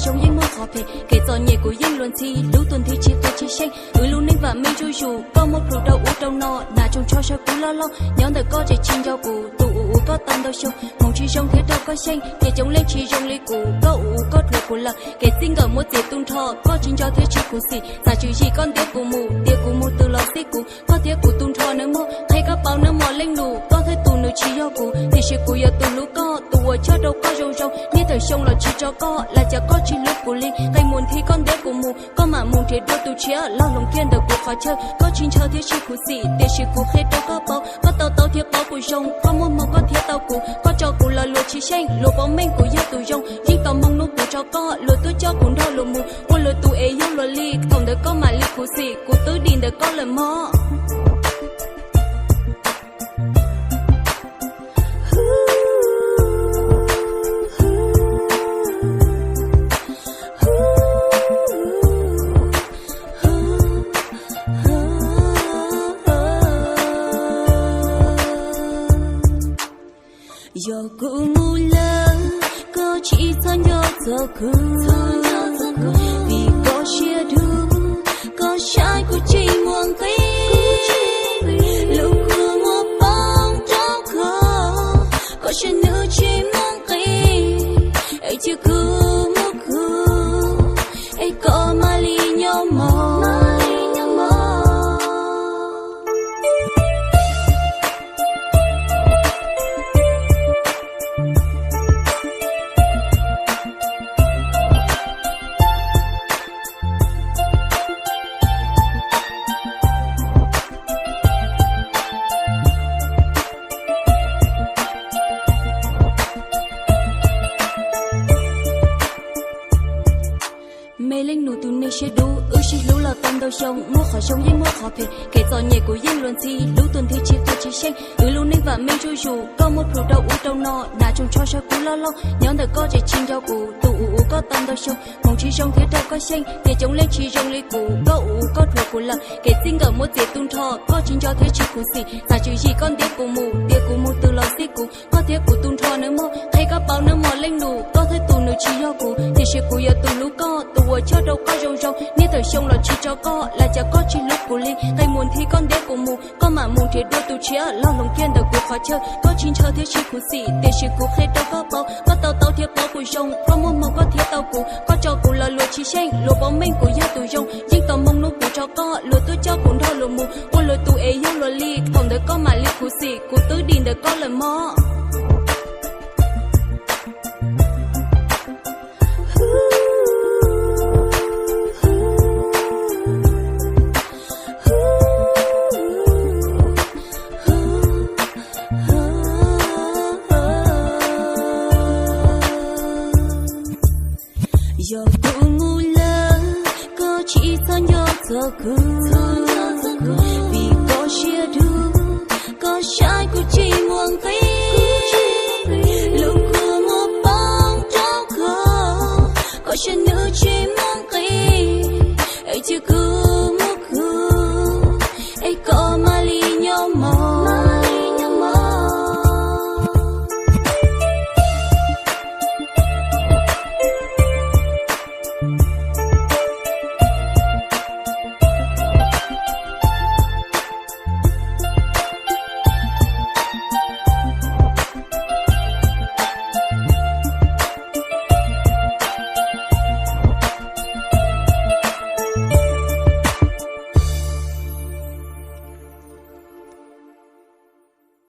zoo yeej muaj qhov phem, kev txom nyem kuv yeej luag ntxhi, lub tuag nthi tsis qias tsis seej, wb lub neej vam meej zuj zus, koj muab plhus rau ub rau no, hnav tsoos tsho sawv kub loj loj, nyob ntawm koj tseem tsis nco kuv, tus uas ua koj tau ntau xyoo, hmoov tsis zoo thiab raug koj xyeej, tias coob leej tsis zoo li kuv, koj uas ua koj dhuav kuv lawm, kev txij nkawm muab txiav tu nrho, koj tsis nco thiab tsis khuv xim, xav tswv yim koj ntiab kuv mus, tias kuv mus twg los xij kuv, koj thiab kuv tu nrho nawb mog, qhia koj paub nawb mog leej nus, koj thiaj tus nws tsis yog kuv, tiam sis kuv yog tus hlub koj, tus uas coj rau koj zoo zoo, niaj tawm xyoo los tsis tso koj, lam cas koj tsis hlub kuv li, qee mus nthi koj ntiab kuv mus, koj mam mus nrhiav dua tus tshiab los hloov kiag ntawm kuv qhov chaw, koj tsis ntshaw thiab tsis khuv xim, tiam sis kuv qhia rau koj paub, koj tau taub thiab paub kuv zoo, koj muaj hmoo koj thiaj tau kuv, koj tso kuv los luag tsis xyeej, luag paub meej kuv yog tus zoo, yeej tos hmoo hnub kuv tso koj, luag tuaj coj kuv nrog luag mus, ua luag tus es yog luag li, thaum ntawd koj mam li khuv xim, kuv twb dim ntawm koj lawm mog. Yog kuv mus lawm, koj tsis txhob nco txog kuv, vim koj siab dub, koj saib kuv tsis muaj nqis, lub kua muag poob rau koj, koj siab nws tsis muaj nqis, es cia kuv mus kuv, es koj mam li nyob mog. Me leej nus tus neeg siab dub, wb sib hlub los tau ntau xyoo, muaj qhov zoo yeej muaj qhov phem, kev txom nyem kuv yeej luag ntxhi, lub tuag nthi tsis qias tsis seej, wb lub neej vam meej zuj zus, koj muab plhus rau ub rau no, hnav tsoos tsho sawv kub loj loj, nyob ntawm koj tseem tsis nco kuv, tus uas ua koj tau ntau xyoo, hmoov tsis zoo thiab raug koj xyeej, tias coob leej tsis zoo li kuv, koj uas ua koj dhuav kuv lawm, kev txij nkawm muab txiav tu nrho, koj tsis nco thiab tsis khuv xim, xav tswv yim koj ntiab kuv mus, tias kuv mus twg los xij kuv, koj thiab kuv tu nrho nawb mog, qhia koj paub nawb mog leej nus, koj thiaj tus nws tsis yog kuv, tiam sis kuv yog tus hlub koj, tus uas coj rau koj zoo zoo, niaj tawm xyoo los tsis tso koj, lam cas koj tsis hlub kuv li, qee mus nthi koj ntiab kuv mus, koj mam mus nrhiav dua tus tshiab los hloov kiag ntawm kuv qhov chaw, koj tsis ntshaw thiab tsis khuv xim, tiam sis kuv qhia rau koj paub, koj tau taub thiab paub kuv zoo, koj muaj hmoo koj thiaj tau kuv, koj tso kuv los luag tsis xyeej, luag paub meej kuv yog tus zoo, yeej tos hmoo hnub kuv tso koj, luag tuaj coj kuv nrog luag mus, ua luag tus es yog luag li, thaum ntawd koj mam li khuv xim, kuv twb dim ntawm koj lawm mog. Yog kuv mus lawm, koj tsis txhob nco txog kuv, vim koj siab dub, koj saib kuv tsis muaj nqis, lub kua muag poob rau koj, koj siab nws